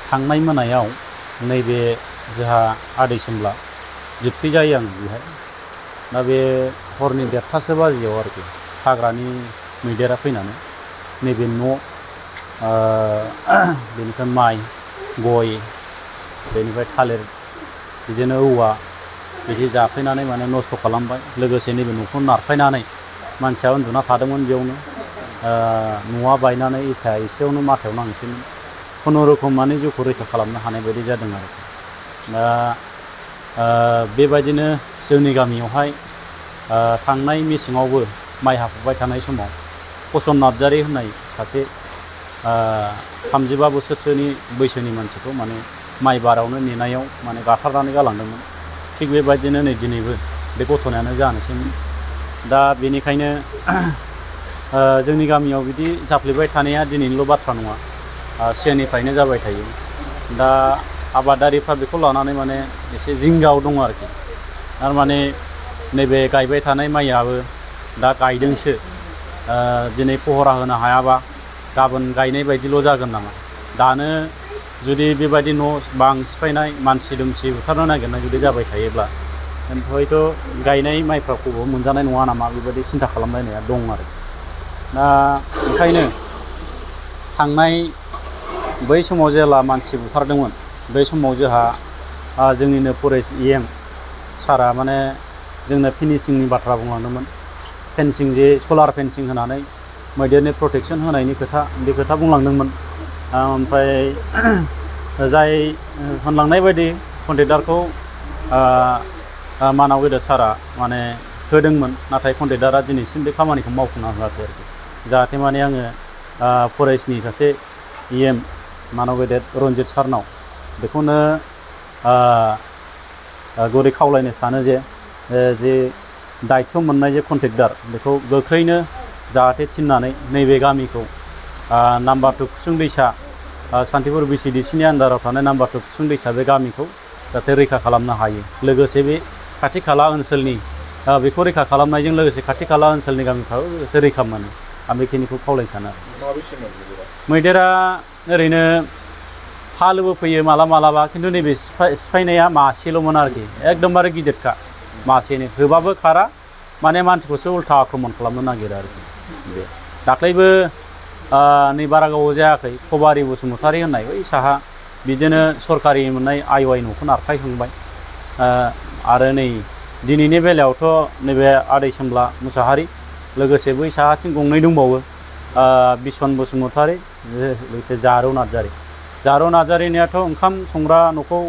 थांनाय मोनायाव नैबे जोंहा आदै सोमब्ला जोबथै जायो आं बेहाय दा बे हरनि 1:30 बाजियाव आरोखि हाग्रानि मैदेरा फैनानै नैबे न' बेनिफ्राय माइ गय बेनिफ्राय थालिर बिदिनो औवा बिदि जाफैनानै माने नस्थ' खालामबाय लोगोसे नैबे न'खौ नारफायनानै मानसिया उन्दुना थादोंमोन बेयावनो न'आ बायनानै इथा एसेयावनो माथायाव नांसैमोन खुनुरुखुम माने जिउखौ रैखा खालामनो हानाय बायदि जादों आरोखि दा बेबायदिनो जोंनि गामियावहाय थांनाय मेसेङावबो माइ हाफुबाय थानाय समाव फसन नार्जारी होननाय सासे 35 बोसोरसोनि बैसोनि मानसिखौ माने माइ बारावनो नेनायाव माने गाथारनानै गालांदोंमोन थिग बेबायदिनो नै दिनैबो बे घटनायानो जानोसैमोन दा बेनिखायनो जोंनि गामियाव बिदि जाफ्लेबाय थानाया दिनैनिल' बाथ्रा नङा सिगांनिफ्रायनो जाबाय थायो दा आबादारिफ्रा बेखौ लानानै माने एसे जिंगायाव दङ आरोखि थारमाने नैबे गायबाय थानाय माइयाबो दा गायदोंसो दिनै पहरा होनो हायाबा गाबोन गायनाय बायदिल' जागोन नामा दानो जुदि बेबायदि न' बां सिफायनाय मानसि दुमसि बुथारनो नागिरनाय जुदि जाबाय थायोब्ला हयथ' गायनाय माइफ्राखौबो मोनजानाय नङा नामा बेबायदि सिन्था खालामलायनाया दं आरो दा ओंखायनो थांनाय बै समाव जेला मानसि बुथारदोंमोन बै समाव जोंहा जोंनिनो फरेस्ट EM सारा माने जोंनो फिनिशिंनि बाथ्रा बुंलांदोंमोन फेन्सिं जे सलार फेन्सिं होनानै मैदेरनि प्रटेक्शन होनायनि बे खोथा बुंलांदोंमोन ओमफ्राय जाय होनलांनाय बायदि कन्ट्रेक्टरखौ मानाव गेदेर सारा माने होदोंमोन नाथाय कन्ट्रेक्टरा दिनैसिम बे खामानिखौ मावफुंना होआखै आरोखि जाहाथे माने आङो फरेस्टनि सासे EM मानाव गेदेर रन्जित सारनाव बेखौनो गुरै खावलायनो सानो जे दायथ' मोननाय जे कन्ट्रेक्टर बेखौ गोख्रैनो जाहाथे थिननानै नैबे गामिखौ नाम्बार 2 कुसुं दैसा सान्तिपुर BCDCनि आन्दाराव थानाय नाम्बार 2 कुसुं दैसा बे गामिखौ जाहाथे रैखा खालामनो हायो लोगोसे बे खाथि खाला ओनसोलनि बेखौ रैखा खालामनायजों लोगोसे खाथि खाला ओनसोलनि गामिफ्राबो रैखा मोनो आं बेखिनिखौ खावलायनो सानो मैदेरा ओरैनो फालोबो फैयो मालाबा खिन्थु नैबे सिफायनाया मासेल'मोन आरोखि एकदमबारे गिदिरखा मासेनो होबाबो खारा माने मानसिखौसो उल्था आक्रमण खालामनो नागिरो आरोखि बे दाख्लैबो नै बारा गोबाव जायाखै खबारि बसुमतारी होननाय बै साहा बिदिनो सरकारि मोननाय IOI न'खौ नारफायखांबाय आरो नै दिनैनि बेलायावथ' नैबे आदै सोमब्ला मुसाहारि लोगोसे बै साहाथिं गंनै दंबावो बिसन बसुमतारी लोगोसे जारौ नार्जारिनियाथ' ओंखाम संग्रा न'खौ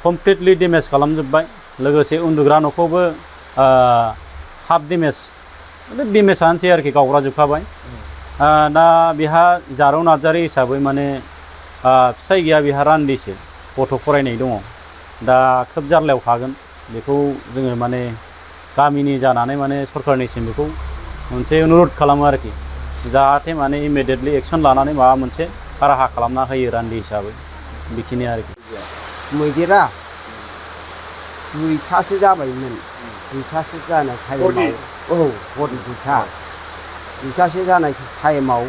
कमप्लिटलि डेमेज खालामजोब्बाय लोगोसे उन्दुग्रा न'खौबो हाफ डेमेजआनोसै आरोखि गावग्राजोबखाबाय दा बेहा जारौ नार्जारि हिसाबै माने फिसाय गैया बेहा रान्दिसो गथ' फरायनाय दङ दा खोब जारलायाव थागोन बेखौ जोङो माने गामिनि जानानै माने सरकारनिसिम बेखौ मोनसे अनुरद खालामो आरोखि जाहाथे माने इमिडियेटलि एक्सन लानानै माबा मोनसे राहा खालामना होयो रान्दि हिसाबै बेखिनि आरोखि मैदेरा 2थासो जाबायमोन 2थासो जानाय टाइमाव हरनि 2थासो जानाय टाइमाव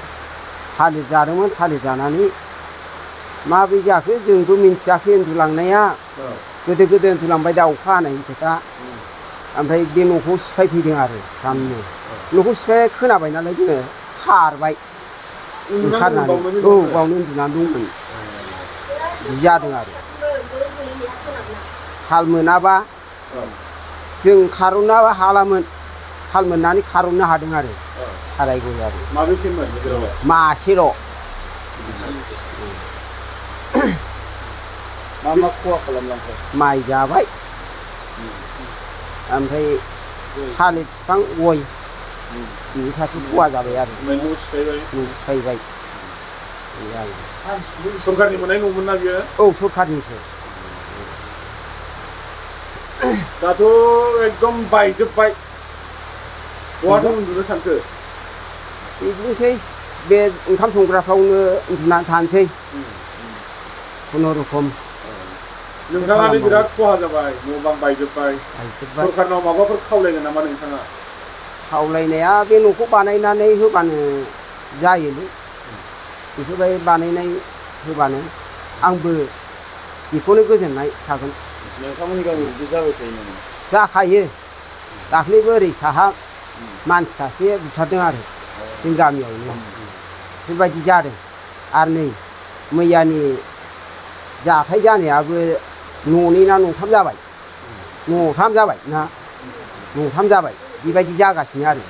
थालिर जादोंमोन थालिर जानानै माबोरै जाखो जोंबो मिन्थियाखै उन्दुलांनाया गोदो उन्दुलांबाय दा अखा हानायनि खोथा ओमफ्राय बे न'खौ सिफायफैदों आरो थामनो न'खौ सिफाय खोनाबाय नालाय जोङो खारबाय ओंखारनानै बावनो उन्दुनानै दंमोन बिदि जादों आरो थाल मोनाबा जों खार'नाबा हालामोन थाल मोननानै खार'नो हादों आरो थाराय गय मासेल' मा खहा खालामलांखो माइ जाबाय ओमफ्राय थालिर बिफां गय बे फारसे खहा जाबाय आरो न' सिफायबाय सरकारनि मोननाय न'मोन ना बियो औ सरकारनिसो दाथ' एकदम बायजोब्बाय बहाथो उन्दुनो सानखो बिदिनोसै बे ओंखाम संग्राफ्रावनो उन्दुनानै थानोसै खुनुरुखुम नोंथाङानो बिराद खहा जाबाय न' बां बायजोब्बाय सरकारनाव माबाफोर खावलायगोन नामा नोंथाङा खावलायनाया बे न'खौ बानायनानै होबानो जायोलै बेफोरबायदि बानायनाय होबानो आंबो बेखौनो गोजोननाय थागोन। नोंथांमोननि गामियाव बिदि जाबाय थायो नामा? जाखायो। दाख्लैबो ओरै साहा मानसि सासे बुथारदों आरो जों गामियावनो बेबायदि जादों। आरो नै मैयानि जाथाय जानायाबो न'नै ना न'थाम जाबाय ना न'थाम जाबाय बेबायदि जागासिनो आरो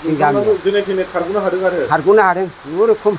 जों गामियाव जेने थेने खारग'नो हादों आरो खुनुरुखुम